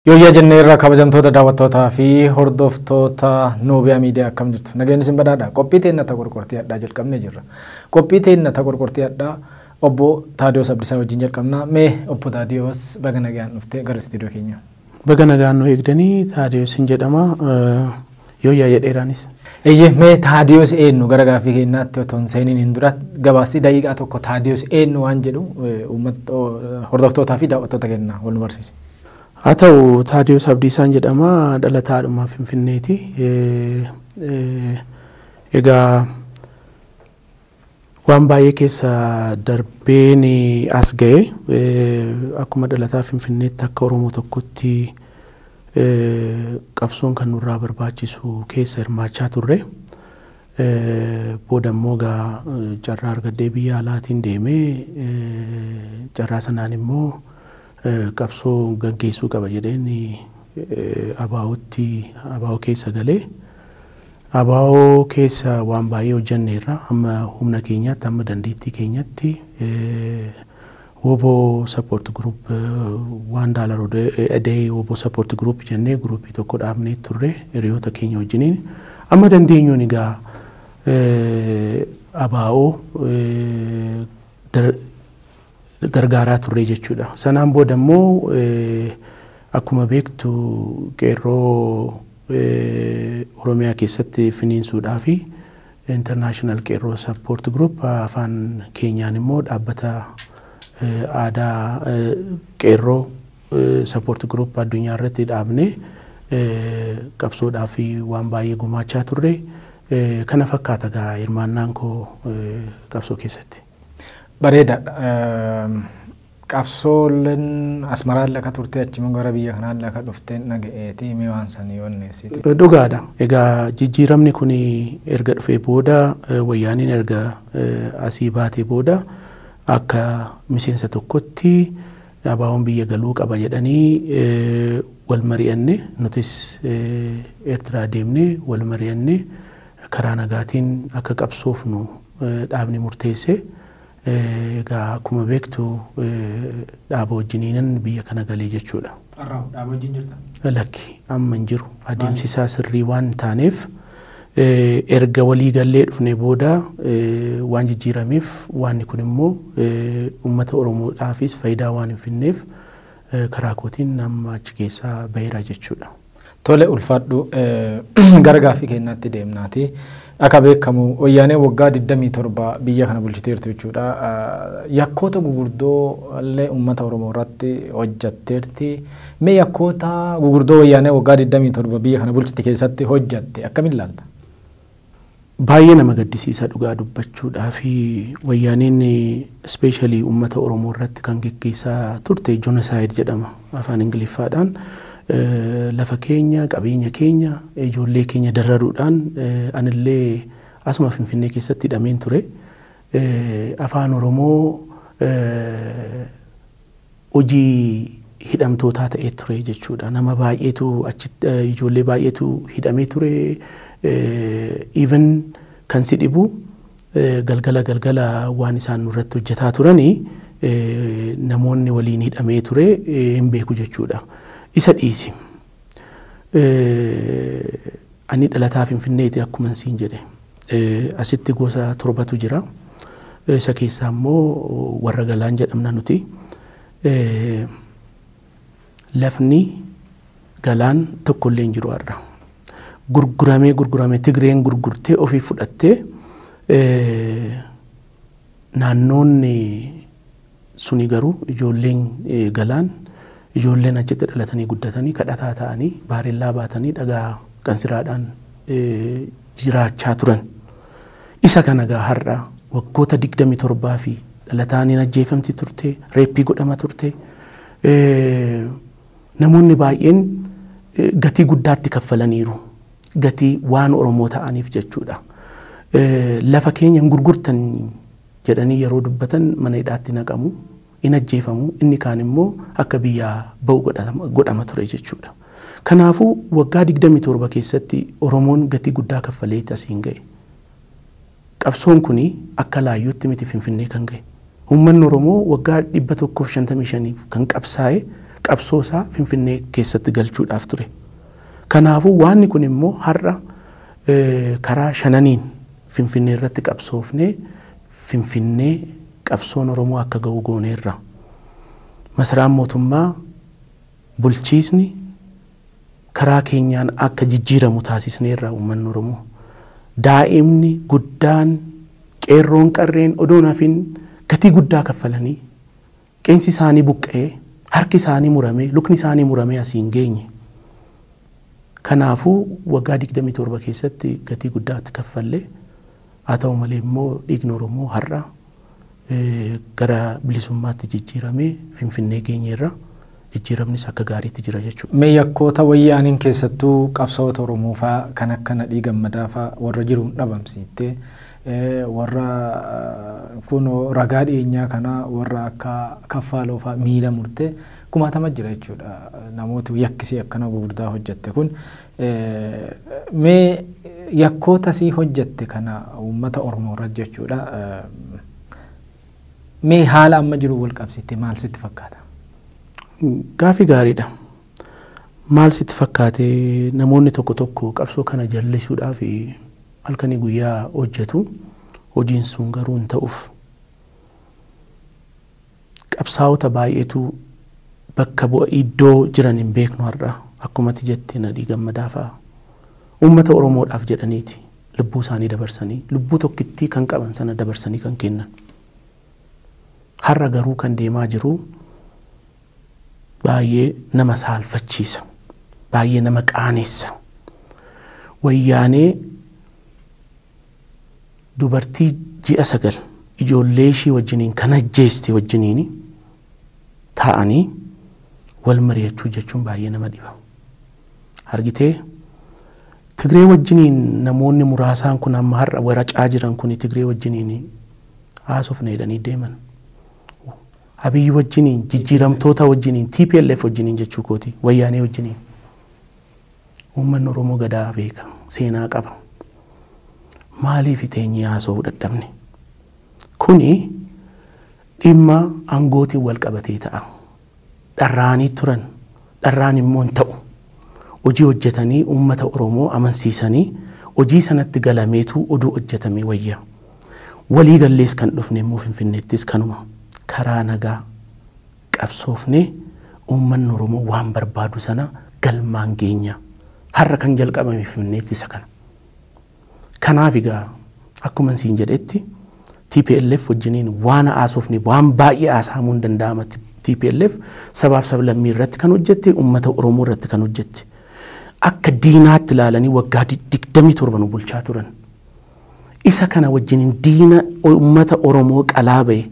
Yooyyaa jennee irraa kabajamtoota daawwattootaa fi hordoftoota Noobiyaa Miidiyaa, akkam jirtu? Nageenyi isin badhaadha. Qophii teennata qorqortii hadhaa jalqabnee jirra. Qophii teennata qorqortii hadhaa obbo Taadiyoos Abdiisaa wajjin jalqabna. Mee obbo Taadiyoos, baga nagaan dhuftee gara istiidiyoo keenyaa. Baga nagaan nu eegdanii. Taadiyoos hin jedhama. Yooyyaa jedheeraanis. Eeyyee, mee Taadiyoos eenyu gara gaaffii keenyaatti otoo hin seeniin hin dura gabaasni daqiiqaa tokko Taadiyoos eenyu waan jedhu uummata hordoftootaa fi daawwattoota keenyaa wal nu barsiise. Haa ta'u, Taadiyoos Abdiisaan jedhama. Dhalataadhuma Finfinneeti. Egaa waan baay'ee keessa darbeen as ga'e. Akkuma dhalataa Finfinneetti, akka Oromoo tokkotti qabsoon kan nurraa barbaachisu keessa hirmaachaa turre. Booda immoo egaa carraa argadhee biyya alaatiin deemee, carraa sanaan immoo qabsoo gaggeessuu qaba jedheen ABO'tti, ABO keessa galee, ABO keessa waan baay'ee hojjenneerra. Hamma humna keenyaatti, hamma dandeettii keenyatti WBO support group, $1 a day WBO support group jennee groupii tokko dhaabnee turre hiriyoota keenya wajjiniin. Amma dandeenyuun egaa ABO gargaaraa turre jechuudha. Sanaan booda immoo akkuma beektu qeerroo Oromiyaa keessatti finiinsuudhaa fi International Qeerroo Support Group, afaan keenyaan immoo dhaabbata aadaa qeerroo support group addunyaa irratti dhaabne qabsoodhaa fi waan baay'ee gumaachaa turre. Kana fakkaata gaa hirmaannaan koo qabsoo keessatti. Bareedaadha. Qabsooleen Asmaraan akka turte, achi immoo gara biyya kanaan akka dhufteen dhaga'eeti, mee waan sanii onneessiti. Dhugaadha. Egaa jijjiiramni kun erga dhufee booda, wayyaaniin erga asii baatee booda, akka miseensa tokkotti ABO'n biyya galuu qaba jedhanii wal mari'anne. Nutis Eertiraa deemnee wal mari'anne, karaa nagaatiin akka qabsoofnu dhaabni murteesse. Egaa akkuma beektu dhaaba wajjiniinan biyya kana galee jechuudha. Dhaaba wajjin jirta? Lakki, amma hin jiru. Adeemsi isaa sirrii waan hin taaneef, erga walii gallee dhufne booda waan jijjiirameef, waanni kun immoo uummata Oromoodhaafis faayidaa waan hin finneef, karaa kootiin amma achi keessaa baheera jechuudha. Tole, ulfaadhu. Gara gaaffii keenyaatti deemnaati. Akka beekamu wayyaanee waggaa 27 biyya kana bulchiteertu jechuudha. Yakkoota gugurdoo illee uummata Oromoo irratti hojjatteerti. Mee yakkoota gugurdoo wayyaanee waggaa 27 biyya kana bulchite keessatti hojjatte akkamiin ilaalta? Baay'ee nama gaddisiisa dhugaa dubbachuudhaa fi wayyaaneen especially uummata Oromoo irratti kan geggeessaa turte genocide jedhama afaan Ingiliffaadhaan. Lafa keenya, qabeenya keenya, ijoollee keenya dararuudhaan, anillee asuma Finfinnee keessatti hidhameen ture. Afaan Oromoo hojii hidhamtootaa ta'ee ture jechuudha. Nama baay'eetu achitti, ijoollee baay'eetu hidhamee ture. Even kan si dhibu galgala galgala waan isaan nurratti hojjetaa turanii namoonni waliin hidhamee ture hin beeku jechuudha. Isa dhiisi. Ani dhalataa Finfinneeti akkuma siin jedhe. Asitti gosa torbatu jira. Isa keessaa immoo warra Galaan jedhamna nuti. Lafni Galaan tokkollee hin jiru har'a. Gurguramee gurguramee, Tigreen gurgurtee ofii fudhattee, naannoonni suni garuu ijoolleen Galaan, ijoolleen achitti dhalatanii guddatanii, kadhataa ta'anii, baarellaa baatanii, dhagaa qansiraadhaan jiraachaa turan. Isa kana gaa har'a waggoota 27 fi dhalataan hin ajjeefamti turte, rape godhama turte. Namoonni baay'een gatii guddaatti kaffalaniiru. Gatii waan Oromoo ta'aniif jechuudha. Lafa keenya hin gurgurtan jedhanii yeroo dubbatan mana hidhaatti naqamu, hin ajjeefamu, inni kaan immoo akka biyyaa ba'u godhama ture jechuudha. Kanaafuu waggaa 27 keessatti Oromoon gatii guddaa kaffalee asiin ga'e. Qabsoon kuni akka laayyootti miti Finfinnee kan ga'e. Uummanni Oromoo waggaa 155 kan qabsaa'e Qabsoo isaa Finfinnee keessatti galchuudhaaf ture. Kanaafuu waanni kun immoo har'a karaa shananiin Finfinnee irratti qabsoofnee Finfinnee qabsoon Oromoo akka ga'u gooneerra. Masaraan mootummaa bulchiisni karaa keenyaan akka jijjiiramu taasisneerra uummanni Oromoo. Daa'imni guddaan qeerroon qarreen odoon hafin gatii guddaa kaffalanii qeensi isaanii buqqa'ee harki isaanii muramee lukni isaanii muramee asiin geenye. Kanaafuu waggaa 27 keessatti gatii guddaatti kaffallee haa ta'u malee immoo dhiigni Oromoo har'a gara bilisummaatti jijjiiramee Finfinnee geenyeerra. Jijjiiramnis akka gaariitti jira jechuudha. Mee yakkoota wayyaaniin keessattuu qabsaa'ota Oromoo fa'aa kan akka Nadhii Gammadaa fa'aa warra jiruun dhabamsiittee warra kunoo ragaa dhiyeenyaa kanaa warra akka Kaffaaloo fa'aa miila murtee kumaatama jira jechuudha. Namooti yakkisee akkana gurguddaa hojjette kun mee yakkoota sii hojjette kana uummata Oromoo irra jechuudha. Mee haala amma jiru wal qabsiittee maal sitti fakkaata? Gaafii gaariidha. Maal sitti fakkaate namoonni tokko tokko qabsoo kana jallisuudhaaf halkanii guyyaa hojjetu. Hojiin sun garuu hin ta'uuf. Qabsaa'ota baay'eetu bakka bu'a iddoo jiran hin beeknu har'a. Akkumatti jette Nadhii Gammadaa fa'a. Uummata Oromoodhaaf jedhaniiti lubbuu isaanii dabarsanii lubbuu tokkittii kan qaban sana dabarsanii kan kennan. Har'a garuu kan deemaa jiru baay'ee nama saalfachiisa. Baay'ee nama qaanessa. Wayyaanee dubartii ji'a 9 ijoollee ishii wajjiniin kan ajjeeste wajjiniin taa'anii wal mari'achuu jechuun baay'ee nama dhiba. Argitee Tigree wajjiniin namoonni muraasaan kun amma har'a waracaa jiran kun Tigree wajjiniin haasofna jedhanii deeman. Abiyyi wajjiniin jijjiiramtoota wajjiniin TPLF wajjiniin jechuu kooti wayyaanee wajjiniin. Uummanni Oromoo gadaa beeka seenaa qaba. Maaliif teenyee haasa'uu dadhabne? Kuni dhimma aangootiin wal qabatee ta'a. Dharraanii turan dharraan immoo hin ta'u. Hojii hojjetanii uummata Oromoo amansiisanii hojii sanatti galameetu oduu hojjetamee wayya. Walii gallees kan dhufne immoo Finfinneettis kanuma. Karaa nagaa qabsoofne uummanni Oromoo waan barbaadu sana galmaan geenya. Har'a kan jalqabame Finfinneetti isa kana. Kanaaf egaa akkuma siin jedhetti TPLF wajjiniin waan haasofne waan baay'ee haasa'amuu hin danda'ama. TPLF sabaaf sablammii irratti kan hojjette uummata Oromoo irratti kan hojjette. Akka diinaatti ilaalanii waggaa 27 nu bulchaa turan. Isa kana wajjiniin diina uummata Oromoo qalaa ba'e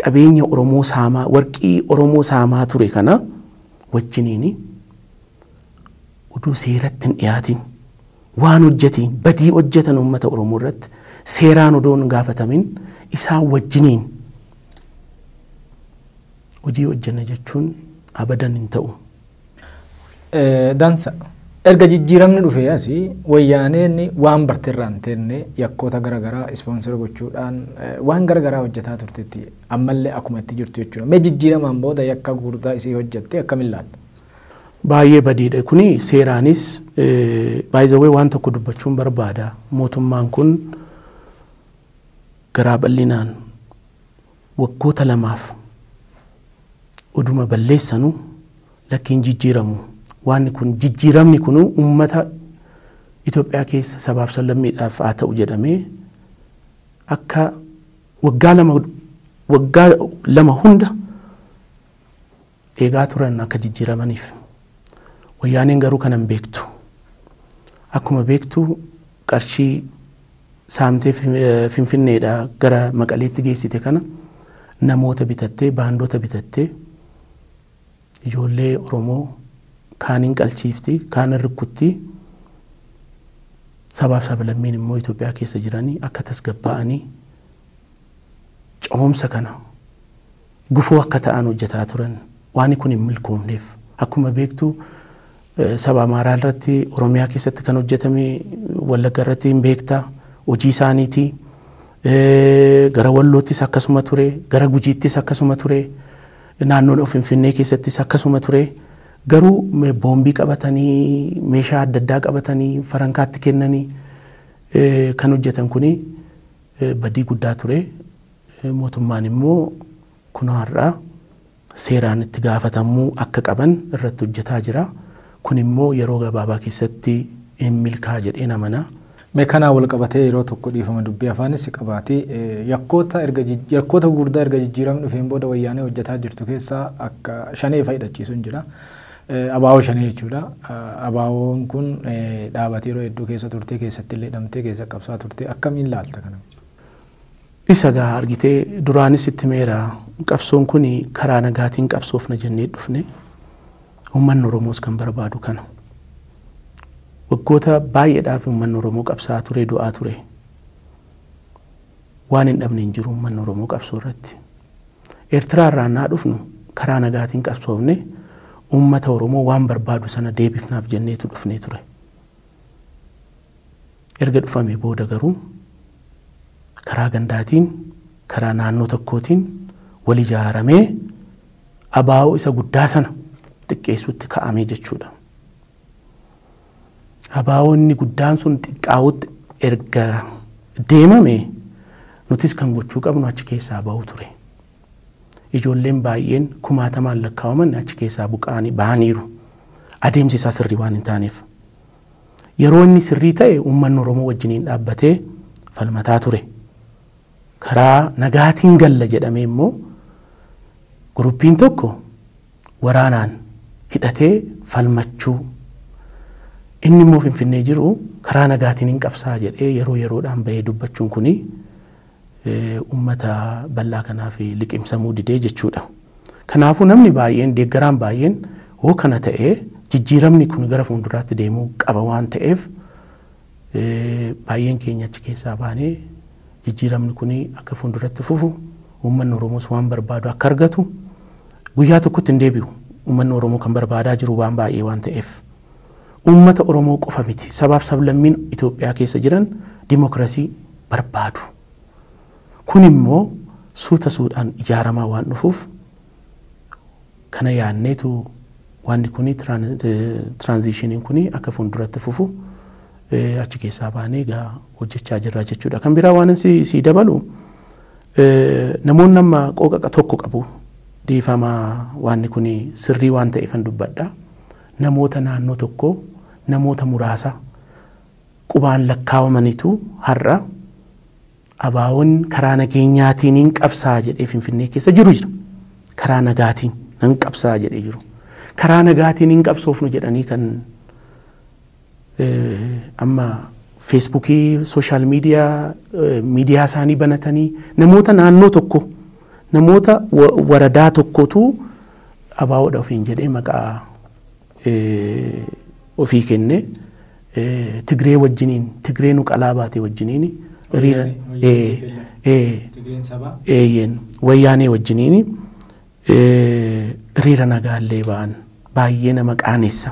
qabeenya Oromoo saamaa warqii Oromoo saamaa ture kana wajjiniin oduu seeratti hin dhiyaatin waan hojjetiin badii hojjetan uummata Oromoo irratti seeraan odoo hin gaafatamin isaan wajjiniin hojii hojjenna jechuun abadan hin ta'u. Dansa. Erga jijjiiramni dhufee asii wayyaaneen waan barteerraa hin teenne yakkoota garaagaraa ispoonsera gochuudhaan waan garaagaraa hojjetaa turteetti ammallee akkuma itti jirtu jechuudha. Mee jijjiiramaan booda yakka gurguddaa isii hojjette akkamiin laalta? Baay'ee badiidha. Kuni seeraanis baay'ee waan tokko dubbachuun barbaada. Mootummaan kun garaa bal'inaan waggoota lamaaf oduma balleessanu lakkiin jijjiiramu. Waan kun jijjiiramni kun uummata Itoophiyaa keessa sabaaf sablammiidhaaf haa ta'u jedhamee akka waggaa lama hunda eegaa turan akka jijjiiramaniif. Wayyaaneen garuu kana hin beektu. Akkuma beektu qarshii saamtee Finfinneedhaa gara Maqaleetti geessite kana namoota bitattee baandoota bitattee ijoollee Oromoo kaaniin qalchiifti kaan rukkutti sabaaf sablammiin immoo Itoophiyaa keessa jiranii akka tasgabbaa'anii ce'umsa kana gufuu akka ta'an hojjetaa turan waan kun hin milkoomneef. Akkuma beektu saba Amaaraa irratti Oromiyaa keessatti kan hojjetame Wallagga irratti hin beektaa hojii isaaniiti. Gara Walloottis akkasuma ture gara Gujiittis akkasuma ture. Naannoon Finfinnee keessattis akkasuma ture. Garuu boombii qabatanii, meeshaa adda addaa qabatanii, farankaatti kennanii kan hojjetan kuni badii guddaa ture. Mootummaan immoo kun har'a seeraan itti gaafatamuu akka qaban irratti hojjetaa jira. Kun immoo yeroo gabaabaa keessatti hin milkaa'a jedheen amana. Mee kanaa wal qabatee yeroo tokko dhiifama dubbii afaanis qabaatee yakkoota gurguddaa erga jijjiiramni dhufeen booda wayyaanee hojjetaa jirtu keessaa akka shanee fa'a hidhachiisuun jira. Abaaboo shanee jechuudha. Abaaboon kun dhaabatee yeroo hedduu keessa turtee, keessatti illee hidhamtee keessa qabsaa turtee, akkamiin laalta kana? Isa gaa argitee, duraanis itti meera, qabsoon kun karaa nagaatiin qabsoofna jennee dhufne, uummanni Oromoos kan barbaadu kana. Waggoota baay'eedhaaf uummanni Oromoo qabsaa ture, du'aa ture. Waan hin dhabne hin jiru uummanni Oromoo qabsoo irratti. Eertiraa irraa naa dhufnu karaa nagaatiin qabsoofne, uummata Oromoo waan barbaadu sana deebifnaaf jenneetu dhufnee ture. Erga dhufamee booda garuu karaa gandaatiin, karaa naannoo tokkootiin wal ijaaramee abaa'oo isa guddaa sana xiqqeessuutti ka'amee jechuudha. Abaa'oonni guddaan sun xiqqaa'utti erga deemame, nutis kan gochuu qabnu achi keessaa ba'uu ture. Ijoolleen baay'een kumaatamaan lakkaa'aman achi keessaa buqqa'anii bahaniiru. Adeemsi isaa sirrii waan hin taaneef. Yeroo inni sirrii ta'e uummanni Oromoo wajjiniin dhaabbatee falmataa ture. Karaa nagaatiin galla jedhamee immoo guruppiin tokko waraanaan hidhatee falmachuu, inni immoo Finfinnee jiru karaa nagaatiin hin qabsaa jedhee yeroo yeroodhaan bahee dubbachuun kuni uummata bal'aa kanaaf liqimsamuu didee jechuudha. Kanaafuu namni baay'een, deeggaraan baay'een, hoo kana ta'ee jijjiiramni kun gara fuulduraatti deemuu qaba waan ta'eef, baay'een keenya achi keessaa baanee jijjiiramni kun akka fuulduratti fufu, uummanni Oromoos waan barbaadu akka argatu. Guyyaa tokkotti hin deebi'u, uummanni Oromoo kan barbaadaa jiru waan baay'ee waan ta'eef. Uummata Oromoo qofa miti, sabaaf sablammiin Itoophiyaa keessa jiran dimookiraasii barbaadu. Kun immoo suuta suudhaan ijaaramaa waan dhufuuf, kana yaadneetu wanni kuni, transition iin kuni akka fuulduratti fufu achi keessaa baanee egaa hojjechaa jirra jechuudha. Kan biraa waan si dabalu, namoonni amma qooqa tokko qabu, dhiifama, wanni kuni sirrii waan ta'eefan dubbadha. Namoota naannoo tokkoo, namoota muraasa qubaan lakkaawamanitu har'a abaawoon karaa nageenyaatiin hin qabsaa jedhee Finfinnee keessa jiru jira. Karaa nagaatiin nan qabsaa jedhee jiru. Karaa nagaatiin hin qabsoofnu jedhanii kan amma Feesbuukii, social media, miidiyaa isaanii banatanii, namoota naannoo tokko, namoota waradaa tokkotu abaawoodha ofiin jedhee maqaa ofii kenne, Tigree wajjiniin, Tigree nu qalaa baate wajjiniin hiriira, eeyyeen, wayyaanee wajjiniin hiriira nagaallee ba'an baay'ee nama qaanessa.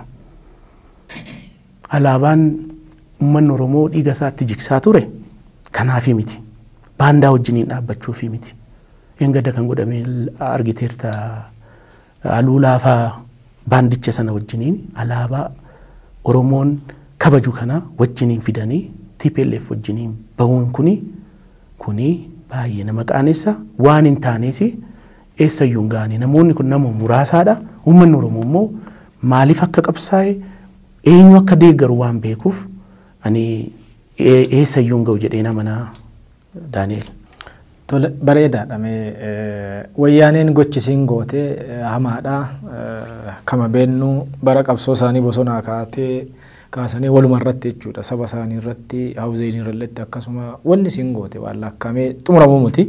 Alaabaan uummanni Oromoo dhiiga isaatti jigsaa ture kanaafi miti. Baandaa wajjiniin dhaabbachuufi miti. Engada kan godhame argiteerta, Aluulaa fa'aa baandicha sana wajjiniin, alaabaa Oromoon kabaju kana wajjiniin fidanii TPLF wajjiniin bahuun kuni baay'ee nama qaanessa. Waan hin taanes eessayyuu hin gaane. Namoonni kun nama muraasaadha. Uummanni Oromoo immoo maaliif akka qabsaa'e, eenyu akka deeggaru waan beekuuf, ani eessayyuu hin ga'u jedhee amana, Daani'el. Tole, bareedaadha. Mee wayyaaneen gochisiin gootee hamaadha. Kama beennu bara qabsoo isaanii bosonaa kaatee kaasanii waluma irratti jechuudha. Saba isaanii irratti, hawuzeenii irratti akkasuma wanni isiin goote waan lakkaa'amee xumuramuu miti.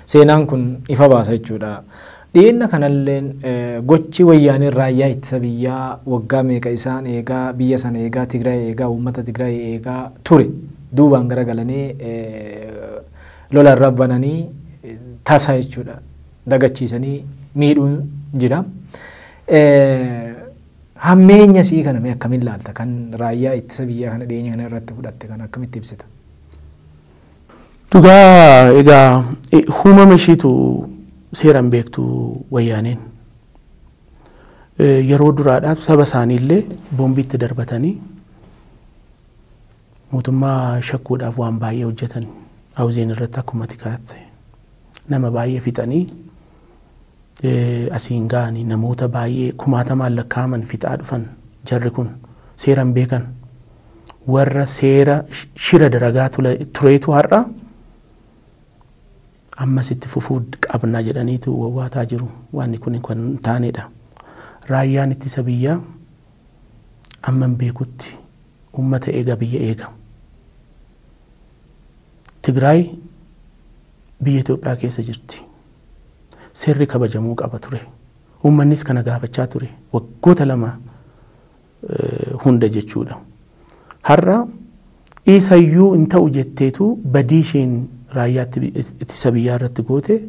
Seenaan kun ifa baasa jechuudha. Dhiyeenya kanalleen gochi wayyaaneen raayyaa ittisa biyyaa waggaa meeqa isaan eegaa, biyya sana eegaa, Tigraay eegaa, uummata Tigraay eegaa ture duubaan garagalanii lola irra bananii tasa jechuudha dagachiisanii miidhuun jira. Hammeenya sii kana mee akkamiin laalta, kan raayyaa ittisa biyyaa kana dhiyeenya kana irratti fudhatte kana akkamitti ibsita? Dhugaa egaa uumama ishiitu seeraan beektu wayyaaneen. Yeroo duraadhaaf saba isaaniillee boombiitti darbatanii mootummaa shakkuudhaaf waan baay'ee hojjetan. Hawuzeen irratti akkuma tikaatti nama baay'ee fixanii asiin ga'anii namoota baay'ee kumaatamaan lakkaa'aman fixaa dhufan. Jarri kun seeran beekan, warra seera shira daragaa tureetu har'a ammas itti fufuu qabna jedhaniitu wawwaataa jiru. Wanni kun kan hin taanedha. Raayyaan ittisa biyyaa amman beekutti uummata eega, biyya eega. Tigraay biyya Itoophiyaa keessa jirti. Seerri kabajamuu qaba ture. Uummannis kana gaafachaa ture waggoota 2 hunda jechuudha. Har'a isayyuu hin ta'u jetteetu badii isheen raayyaa ittisa biyyaa irratti goote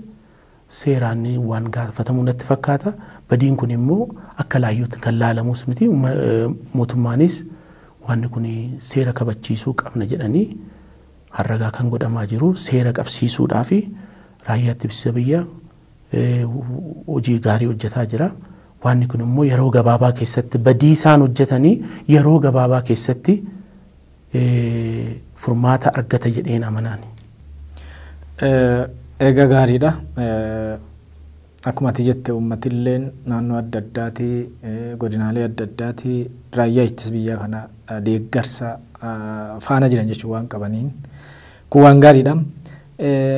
seeraan waan gaafatamuu natti fakkaata. Badiin kun immoo akka laayyootti kan laalamus miti. Mootummaanis wanni kun seera kabachiisuu qabna jedhanii harragaa kan godhamaa jiru seera qabsiisuudhaa fi raayyaa ittisa biyyaa hojii gaarii hojjetaa jira. Wanni kun immoo yeroo gabaabaa keessatti badii isaan hojjetanii yeroo gabaabaa keessatti furmaata argata jedheen amanaan. Egaa gaariidha. Akkuma ati jette uummatilleen naannoo adda addaatii, godinaalee adda addaatii raayyaa ittisa biyyaa kana deeggarsa faana jiran jechuun waan qabaniin kun waan gaariidha.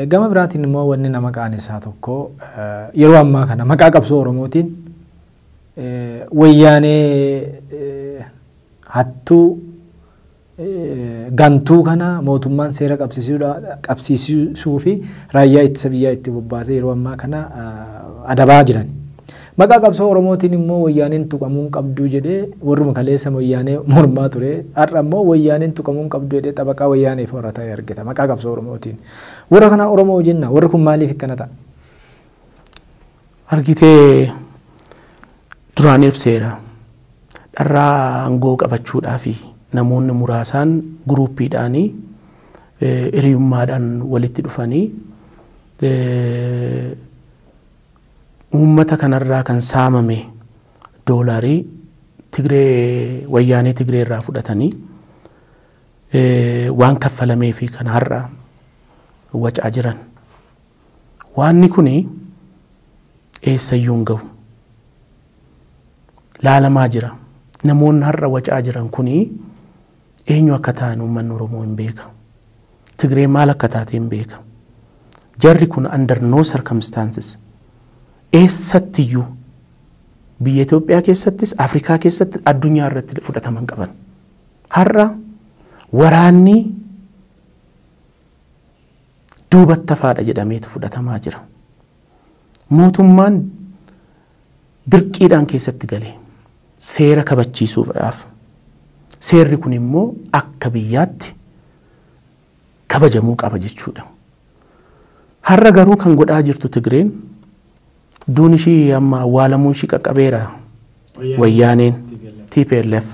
Gama biraatiin immoo wanni nama qaanessaa tokko yeroo ammaa kana maqaa qabsoo Oromootiin wayyaanee hattuu gantuu kana mootummaan seera qabsiisuu fi raayyaa ittisa biyyaa itti bobbaasee yeroo ammaa kana adabaa jiran. Maqaa qabsoo Oromootiin immoo wayyaaneen tuqamuu qabduu jedhee warruma kaleessa wayyaanee mormaa ture. Har'a immoo wayyaaneen tuqamuu qabduu jedhee xabaqaa wayyaaneef warra ta'e argita maqaa qabsoo Oromootiin. Warra kana Oromoo jenna, warri kun maaliif akkana ta'a? Argitee duraan ibseera. Dharraa aangoo qabachuudhaa fi namoonni muraasaan guruuppiidhaanii hiriyummaadhaan walitti dhufanii uummata kanarraa kan saamame doolaarii Tigree wayyaanee Tigree irraa fudhatanii waan kaffalamee fi kan har'a wacaa jiran. Waanni kuni eessayyuu hin gahu. Laalamaa jira. Namoonni har'a wacaa jiran kuni eenyu akka ta'an uummanni Oromoo hin beeka. Tigree maal akka taate hin beeka. Jarri kun under no circumstances eessattiyyuu biyya Itoophiyaa keessattis Afrikaa keessatti addunyaa irratti fudhataman qaban. Har'a waraanni duubatti hafaadha jedhameetu fudhatamaa jira. Mootummaan dirqiidhaan keessatti galee seera kabachiisuudhaaf seerri kun immoo akka biyyaatti kabajamuu qaba jechuudha. Har'a garuu kan godhaa jirtu Tigreen duun ishii amma awwaalamuun ishii qaqqabeera wayyaaneen TPLF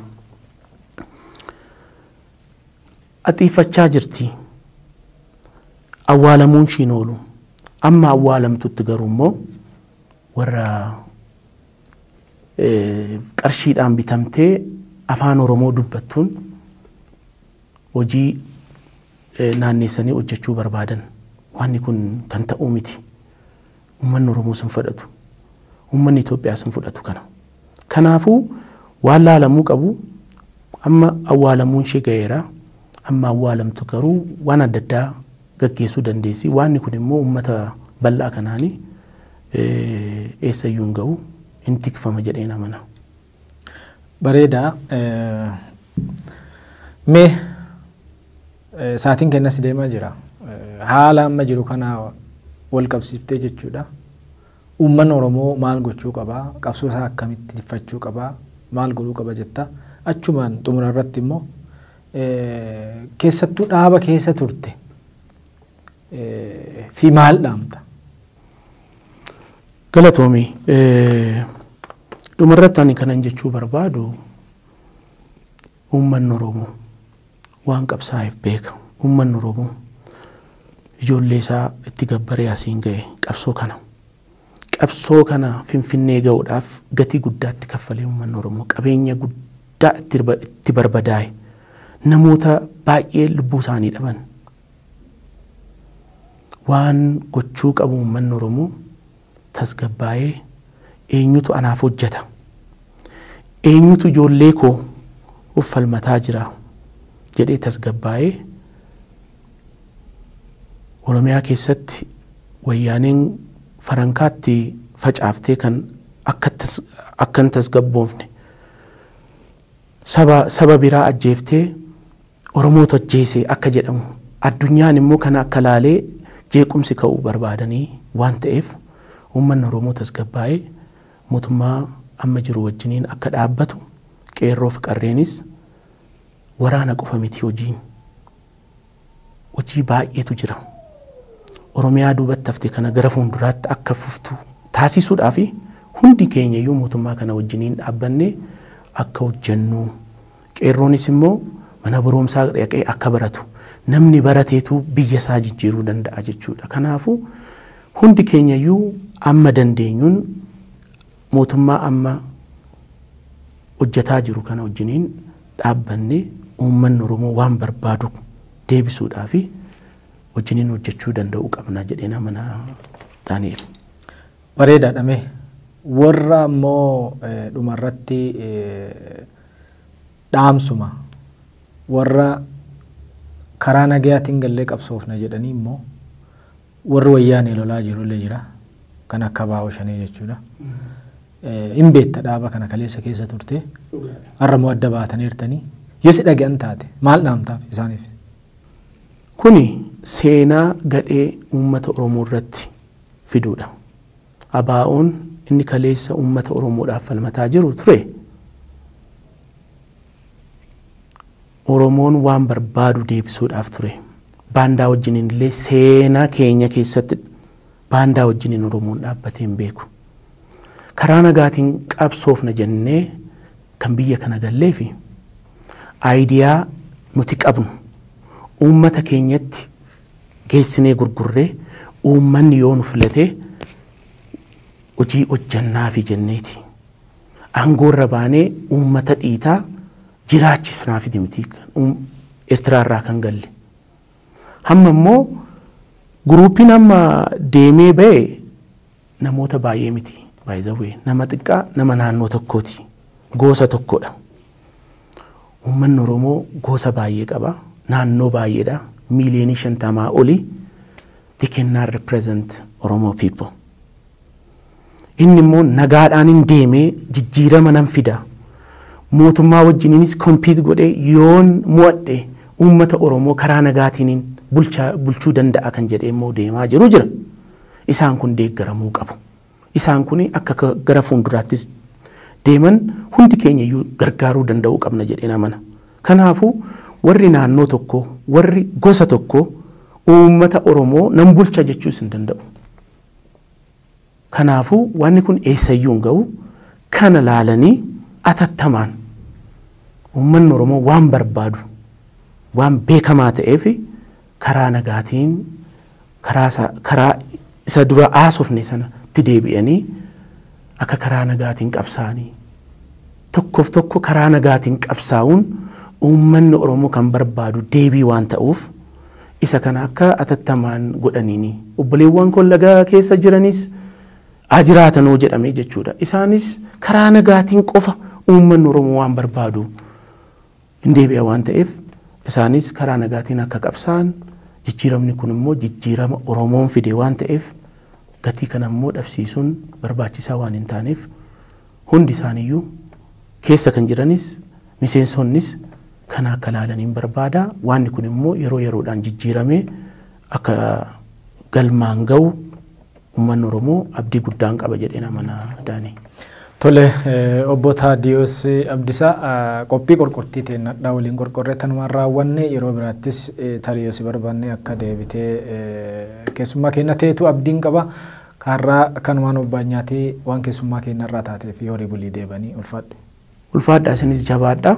axiiffachaa jirti. Awwaalamuun ishiin oolu. Amma awwaalamtutti garuu immoo warra qarshiidhaan bitamtee afaan Oromoo dubbattuun hojii naanneessanii hojjechuu barbaadan. Wanni kun kan ta'uu miti. Uummanni Oromoo sun fudhatu. Uummanni Itoophiyaa sun fudhatu kana. Kanaafuu waan laalamuu qabu amma awwaalamuun ishee ga'eera. Amma awwaalamtu garuu waan adda addaa gaggeessuu dandeessi. Wanni kun immoo uummata bal'aa kanaanii eessayyuu hin ga'u, hin tikfama jedheen amana. Bareedaa. Mee sa'aatiin kennas deemaa jira. Haala amma jiru kana wal qabsiiftee jechuudha. Uummanni Oromoo maal gochuu qabaa? Qabsoo isaa akkamitti tiffachuu qabaa? Maal godhuu qaba jetta? Achumaan xumura irratti immoo keessattuu dhaaba keessa turte fi maal dhaamta? Galatoomii. Dhumarratti ani kanan jechuu barbaadu uummanni Oromoo waan qabsaa'eef beeka. Uummanni Oromoo ijoollee isaa itti gabbaree asiin ga'e qabsoo kana. Qabsoo kana Finfinnee ga'uudhaaf gatii guddaatti kaffalee uummanni Oromoo qabeenya guddaa itti barbadaa'e, namoota baay'ee lubbuu isaanii dhaban. Waan gochuu qabu uummanni Oromoo tasgabbaa'ee eenyutu anaaf hojjeta, eenyutu ijoollee koo uffalmataa jira jedhee tasgabbaa'ee Oromiyaa keessatti wayyaaneen farankaatti facaaftee kan akka hin tasgabboofne, saba biraa ajjeeftee Oromoota ajjeese akka jedhamu, addunyaan immoo kana akka laalee jeequmsi ka'uu barbaadanii waan ta'eef, uummanni Oromoo tasgabbaa'ee mootummaa amma jiru wajjiniin akka dhaabbatu, qeerroo fi qarreenis waraana qofa miti, hojiin hojii baay'eetu jira. Oromiyaa duubatti hafte kana gara fuulduraatti akka fuftu taasisuudhaaf hundi keenya iyyuu mootummaa kana wajjiniin dhaabbannee akka hojjennu, qeerroonis immoo mana barumsaa dhaqee akka baratu, namni barateetu biyya isaa jijjiiruu danda'a jechuudha. Kanaafuu hundi keenya iyyuu amma dandeenyuun mootummaa amma hojjetaa jiru kana wajjiniin dhaabbannee uummanni Oromoo waan barbaadu deebisuudhaaf wajjiniin hojjechuu danda'uu qabna jedheen amana, Daani'el. Bareedaadha. Mee warra immoo dhumarratti dhaamsuma warra karaa nagayaatiin gallee qabsoofna jedhanii immoo warri wayyaanee lolaa jirullee jira, kan akka baa'oo shanii jechuudha. Hin beekta, dhaaba kana kaleessa keessa turte, har'a immoo adda baataniirtanii, yoo si dhaga'an taate maal dhaamtaaf isaaniif? Kuni seenaa gadhee uummata Oromoo irratti fiduudha. ABO'n inni kaleessa uummata Oromoodhaaf falmataa jiru ture. Oromoon waan barbaadu deebisuudhaaf ture. Baandaa wajjiniin illee seenaa keenya keessatti baandaa wajjiniin Oromoon dhaabbatee hin beeku. Karaa nagaatiin qabsoofna jennee kan biyya kana gallee fi idea nuti qabnu uummata keenyatti geessinee gurgurree, uummanni yoo nu filatee hojii hojjannaafi jenneeti. Aangoorra baanee uummata dhiitaa jiraachisnaafi miti Eertiraarraa kan galle. Hamma immoo groupiin amma deemee ba'e namoota baay'ee miti. Baay'ee nama xiqqaa, nama naannoo tokkooti. Gosa tokkodha. Uummanni Oromoo gosa baay'ee qaba. Naannoo baay'eedha. 50 miiliyoonii oli. They cannot represent Oromo people. Inni immoo nagaadhaan hin deemee jijjiirama nan fida. Mootummaa wajjiniinis compete godhee yoon mo'adhe uummata Oromoo karaa nagaatiin bulchuu danda'a kan jedhee immoo deemaa jiru jira. Isaan kun deeggaramuu qabu. Isaan kun akka gara fuulduraattis deeman hundi keenya iyyuu gargaaruu danda'uu qabna jedheen amana. Kanaafuu warri naannoo tokko, warri gosa tokko uummata Oromoo nan bulcha jechuus hin danda'u. Kanaafuu wanni kun eessayyuu hin ga'u. Kana laalanii atattamaan uummanni Oromoo waan barbaadu waan beekamaa ta'eef karaa nagaatiin karaa isa dura haasofne sanatti deebi'anii akka karaa nagaatiin qabsaa'anii, tokkoof tokko karaa nagaatiin qabsaa'uun uummanni Oromoo kan barbaadu deebii waan ta'uuf isa kana akka atattamaan godhaniini. Obboleewwan koo laga keessa jiranis haa jiraatanoo jedhamee jechuudha. Isaanis karaa nagaatiin qofa uummanni Oromoo waan barbaadu hin deebi'a waan ta'eef isaanis karaa nagaatiin akka qabsaa'an, jijjiiramni kun immoo jijjiirama Oromoon fide waan ta'eef gatii kana immoo dhabsiisuun barbaachisaa waan hin taaneef hundi isaaniiyyuu keessa kan jiranis miseensonnis kana akka laalaniin barbaada. Waanni kun immoo yeroo yeroodhaan jijjiiramee akka galmaan ga'u uummanni Oromoo abdii guddaan qaba jedheen amana, Daanii. Tole, obbo Taadiyoos Abdisaa, qophii qorqortii teennadhaa waliin qorqorree tanumaan raawwanne. Yeroo biraattis tarii yoo si barbaanne akka deebitee keessummaa keenya teetu abdiin qaba. Kaarraa kanumaan obbaanyaatee waan keessummaa keenyarraa taatee fi horii bulii deebanii, ulfaadhu. Ulfaadha, isinis jabaadha.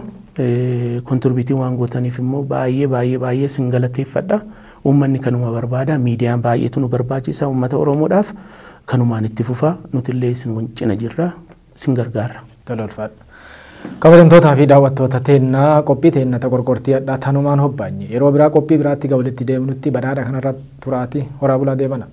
Contribute waan gootaniif immoo baay'ee baay'ee baay'ee sin galateeffadha. Uummanni kanuma barbaada. Miidiyaan baay'eetu nu barbaachisa uummata Oromoodhaaf. Kanumaan itti fufaa, nutillee isin cina jirra, isin gargaarra. Tole, ulfaadha. Kabajamtootaa fi daawwattoota teennaa, qophii teenna ta qorqortii hadhaa tanumaan hobbaanye. Yeroo biraa qophii biraatti ga walitti deemnutti badhaadha kanarra turaati, horaa bulaa, deemana.